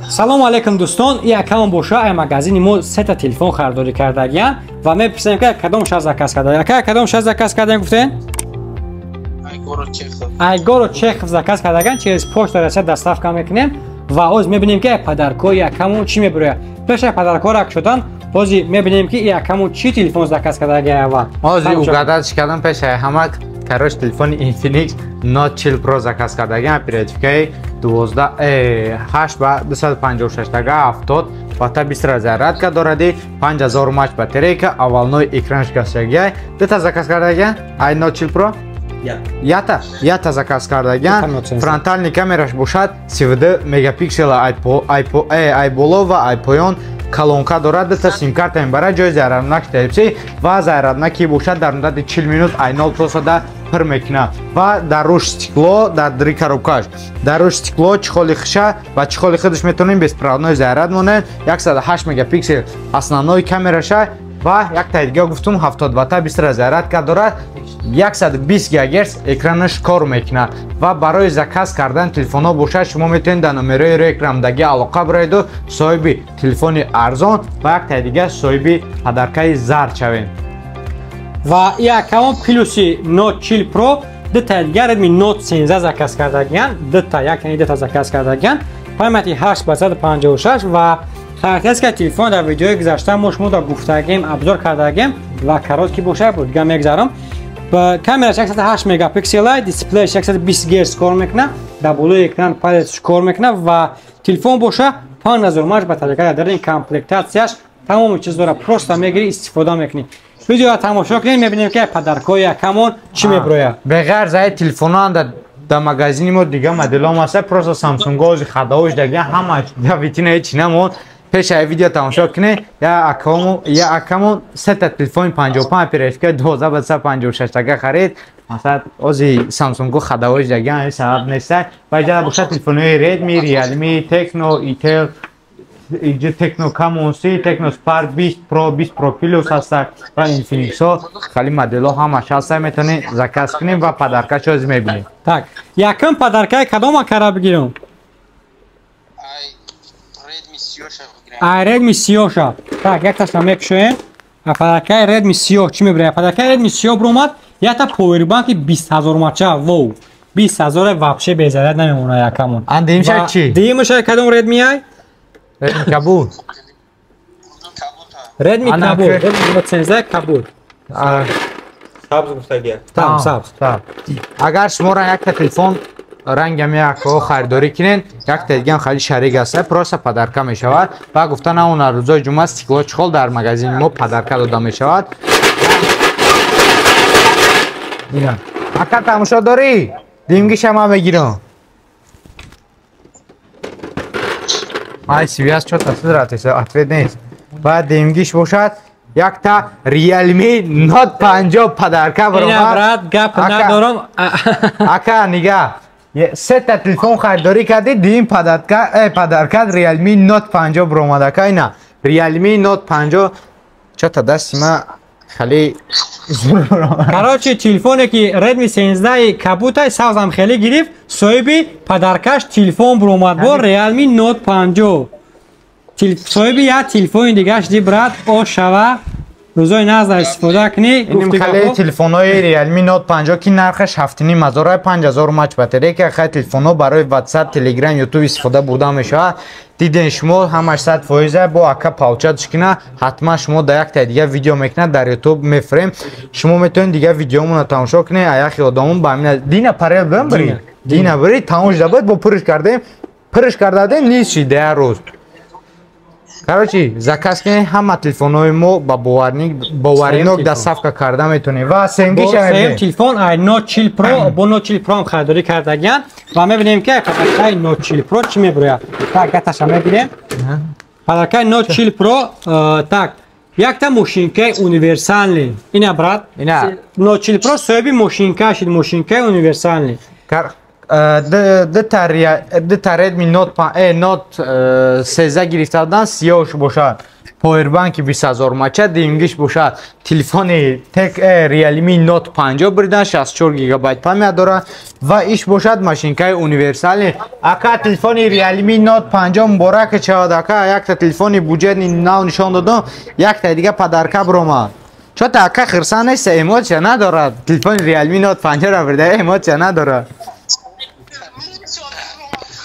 Салому алейкум, дӯстон. Якамон боша, ай магазини мо сета телефон харидорӣ кардагиян ва мепурсем, ки кадом ша заказ карда. Яка, кадом ша заказ кардем, гуфтен? Ай город Чехов заказ кардаган, через Почта Россия доставка мекунем ва ҳоз мебинем, ки ай подаркои якамон чӣ мебирояд. Пеш ай подаркҳо рак шудан, ҳози мебинем, ки якамон чӣ телефон заказ кардагия аввал. Ҳози угадать кардам пеш ай ҳама. Короче, телефони Infinix Note 40 Pro заказ кардагиам, оперативкаи 12 8 ба 256 тага, 70 ватта быстрая зарядка доради, 5000 мАч батарейка, аввалной экранш гаштагия. Дута заказ кардагиам ай Note 40 Pro, ята ята заказ кардагиам. Фронтальный камераш бошад 32 мегапиксела, ай боло ва ай поён колонка дорад, дута симкарта мебарад, ҷои заряднак Type-C ва заряднаки бошад дар муддати 40 минут ай 0 то 100 пур мекунад. Ва дар рӯш стекло, дар дри коробкаш дар рӯш стекло, чехоли хиша ва чехоли худаш, метавонем беспроводной заряд монем. 108 мегапиксел основной камераша ва якта дига гуфтум, 70 ватта быстрая зарядка дорад, 120 гигагерц экранаш кор мекунад. Ва барои заказ кардан телефонҳо бошад, шумо метавонед дар номерои рӯи экрандаги алоқа бироеду соҳиби телефони арзон ва якта дига соҳиби подаркаи зард шавед. Ва якамон плюси Note 40 Pro дута дига Redmi Note 13 заказ кардагиян, дута, як яъни дута заказ кардагиян, памяти 8 ба 156. Ва характеристикаи телефон дар видеои гузашта мо шумо да гуфтагем, обзор кардагем ва короткий бошад, бо дига мегзарам. Камераш 108 мегапиксела, дисплеяш 120 герц кор мекунад, дар болои экран палец кор мекунад ва телефон боша 5000 мАч батарейка дар ин комплектатсияш тамоми чиз дорад, просто мегирӣ, истифода мекунӣ. Видеоро тамошо кунем, мебинем, ки подаркҳои якамон чӣ мебирояд. Беғарз ай телефонҳо дар магазини мо дига моделҳо ҳаста, просто Samsung ози хадавош дагия ҳама витрина ҳеч намон. Пеш ай видео тамошо кунед, я акамон сета телефони 55 оперативка 12 ба 156 тага харид. Масалан, ози Samsung хадавош дагия, ин сабаб неста. Ва иҷа бошад телефонҳои Redmi, Realme, Tecno, Itel, иҷа Tecno Camon C, Tecno Spark 20 Pro, 20 Pro Plus ҳастак ва Infinix-ҳо, хали моделҳо ҳамаш ҳастак, метавонед заказ кунем ва подаркашо ози мебинем. Так, якум подаркаи кадом акара бигирем? Ай Redmi сиёша. Так, якташа мекушоем. А подаркаи Redmi сиёҳ чӣ мебирем? Подаркаи Redmi сиёҳ биромад якта повербанки 20 000 мача. Воу, 20 000 вообще безаряд намемонад якамон. Ан дуюмша чӣ? Дуюмша кадом Redmi ай? Redmi кабуд. Redmi кабуд, Redmi 13 кабуд. Сабз гуфтагия. Там сабз. Агар шуморо якта телефон рангами якҳо харидорӣ кунед, якта дигам хали шарик аста, просто подарка мешавад. Ва гуфта намонад, рӯзои ҷумъа стекло, чехол дар магазини мо подарка дода мешавад. Ина ака, тамошо дорӣ, димгиша ман мегирам. Ай связь чё-то сидратеса, ответ нест. Ва димгиш бошад якта Realme Note 50 подарка баромад. Брат, гап надорам. Ака, нига, сета телефон харидорӣ кардӣ, дуюм подарка подарка Realme Note 50 баромад, ака. Ина Realme Note 50 чё-то дасти ма хеле. Короче, телефоне ки Redmi 13 кабутай сабзам хеле гирифт, соҳиби подаркаш телефон баромад бо Realme Note 50. Соҳиби як телефони дигаш ди, брат, о шава, рӯзои назар истифода кунӣ. Иним хеле телефонҳои Realme Note 50, ки нархаш 7,5 ҳазор, 5000 мАч батарейка. Хай, телефонҳо барои WhatsApp, Telegram, YouTube истифода бурда мешавад. Диден шумо, ҳамаш 100%. Бо ака палчатш кина, ҳатман шумо дар якта дига видео мекунад, дар YouTube мефирем, шумо метавонед дига видеомонро тамошо кунед. Аяхи одамон ба ҳамина дина парел бирам, бири дина бири тамом шуда буд, бо пурш кардем, пурш кардадем, низ шид як рӯз. Короче, заказ кунед, ҳама телефонҳои мо ба боваринок доставка карда метавонем. Ва сеюм телефон ай Note 40 Pro, бо Note 40 Pro ҳам харидорӣ кардагиян ва мебинем, ки подаркаи Note 40 Pro чӣ мебирояд. Так, гаташа мебинем. Подаркаи Note 40 Pro, так, якта мошинкаи универсальный. Ина, брат, ина Note 40 Pro соҳиби мошинка шид, мошинкаи универсальный. Дута Redmi Note 13 гирифта буданд, сиёҳш бошад. Powerbank 20000 мача димгиш бошад. Телефони Тек Realme Note 50 бридан 64 гигабайт память дорад ва иш бошад машинкаи универсалӣ. Ака, телефони Realme Note 50 муборак шавад, ака, якта телефони буҷетни нав нишон додам, якта дига подарка биромад. Чота ака хирсан нест, эмоция надорад. Телефони Realme Note 50 ра бирда, эмоция надорад.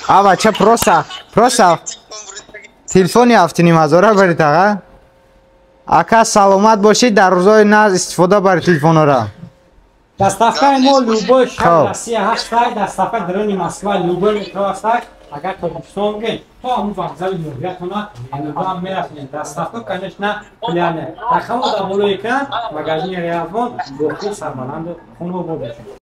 А бача просто телефони 7500 барид, аға. Ака, саломат бошед, дар рӯзҳои наз истифода баред телефонора. Доставкаи мо любой шаҳри Россия ҳастай, доставка даруни Москва любой метро ҳастай. Агар Тоҷикистон бигем, то ҳамун вокзали ноҳиятона ҳам мерасонем. Доставка, конечно, пляне. Рақамро дар болои экран, магазини Реалфон, боқӣ сарбаланду хунобод бошед.